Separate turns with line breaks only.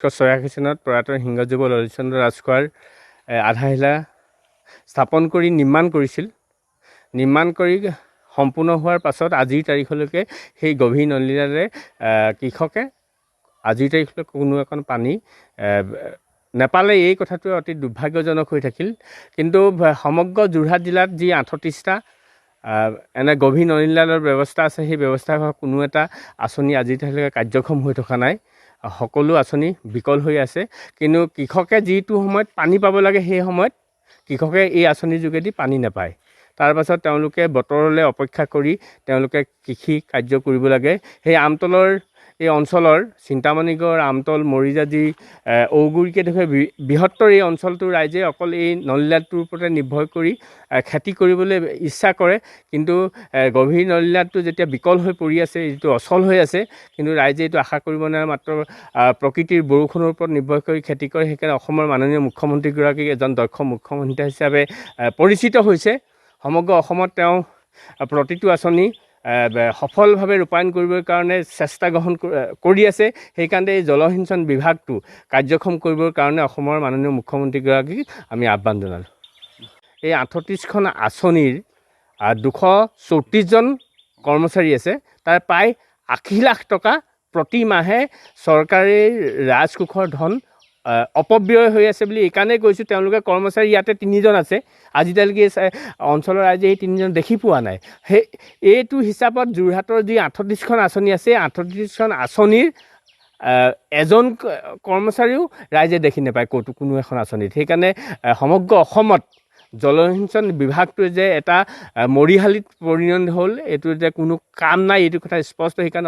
1986 চনত প্ৰয়াত সিংহযুৱ ললিত চন্দ্ৰ ৰাজখোৱাৰ আধাৰশিলা স্থাপন কৰি নিৰ্মাণ কৰিছিল। নিৰ্মাণ কৰি সম্পূৰ্ণ হোৱাৰ পাছত আজিৰ তাৰিখলৈকে সেই গভীৰ নলীনালেৰে কৃষকে আজিৰ তাৰিখলৈ কোনো এখন পানী নেপালে। এই কথাটোৱে অতি দুৰ্ভাগ্যজনক হৈ থাকিল। কিন্তু সমগ্ৰ যোৰহাট জিলাত যি 38টা এনে গভীৰ নলীনালৰ ব্যৱস্থা আছে, সেই ব্যৱস্থা কোনো এটা আঁচনি আজিৰ তাৰিখলৈকে কাৰ্যক্ষম হৈ থকা নাই। সকলো আঁচনি বিকল হৈ আছে। কিন্তু কৃষকে যিটো সময়ত পানী পাব লাগে, সেই সময়ত কৃষকে এই আঁচনিৰ যোগেদি পানী নাপায়। তাৰপাছত তেওঁলোকে বতৰলৈ অপেক্ষা কৰি তেওঁলোকে কৃষি কাৰ্য কৰিব লাগে। সেই আমতলৰ এই অঞ্চলৰ চিন্তামণিগড়, আমতল, মৰিজাজি, ঔগুৰিকে ধৰি বৃহত্তৰ এই অঞ্চলটোৰ ৰাইজে অকল এই নলীনাদটোৰ ওপৰতে নিৰ্ভৰ কৰি খেতি কৰিবলৈ ইচ্ছা কৰে। কিন্তু গভীৰ নলীনাদটো যেতিয়া বিকল হৈ পৰি আছে, যিটো অচল হৈ আছে, কিন্তু ৰাইজে এইটো আশা কৰিব নোৱাৰে। মাত্ৰ প্ৰকৃতিৰ বৰষুণৰ ওপৰত নিৰ্ভৰ কৰি খেতি কৰে। সেইকাৰণে অসমৰ মাননীয় মুখ্যমন্ত্ৰীগৰাকীক এজন দক্ষ মুখ্যমন্ত্ৰী হিচাপে পৰিচিত হৈছে। সমগ্ৰ অসমত তেওঁ প্ৰতিটো আঁচনি সফলভাৱে ৰূপায়ণ কৰিবৰ কাৰণে চেষ্টা গ্ৰহণ কৰি আছে। সেইকাৰণে এই জলসিঞ্চন বিভাগটো কাৰ্যক্ষম কৰিবৰ কাৰণে অসমৰ মাননীয় মুখ্যমন্ত্ৰীগৰাকীক আমি আহ্বান জনালোঁ। এই 38খন আঁচনিৰ 234জন কৰ্মচাৰী আছে। তাৰ প্ৰায় 80 লাখ টকা প্ৰতি মাহে চৰকাৰী ৰাজকোষৰ ধন অপব্যয় হৈ আছে বুলি এইকাৰণেই কৈছোঁ। তেওঁলোকে কৰ্মচাৰী ইয়াতে তিনিজন আছে, আজিকালি অঞ্চলৰ ৰাইজে এই তিনিজন দেখি পোৱা নাই। সেই এইটো হিচাপত যোৰহাটৰ যি 38খন আঁচনি আছে, 38খন আঁচনিৰ এজন কৰ্মচাৰীও ৰাইজে দেখি নাপায় ক'তো কোনো এখন আঁচনিত। সেইকাৰণে সমগ্ৰ অসমত জলসিঞ্চন বিভাগটোৱে যে এটা মৰিশালিত পৰিণত হ'ল, এইটো যে কোনো কাম নাই, এইটো কথা স্পষ্ট। সেইকাৰণে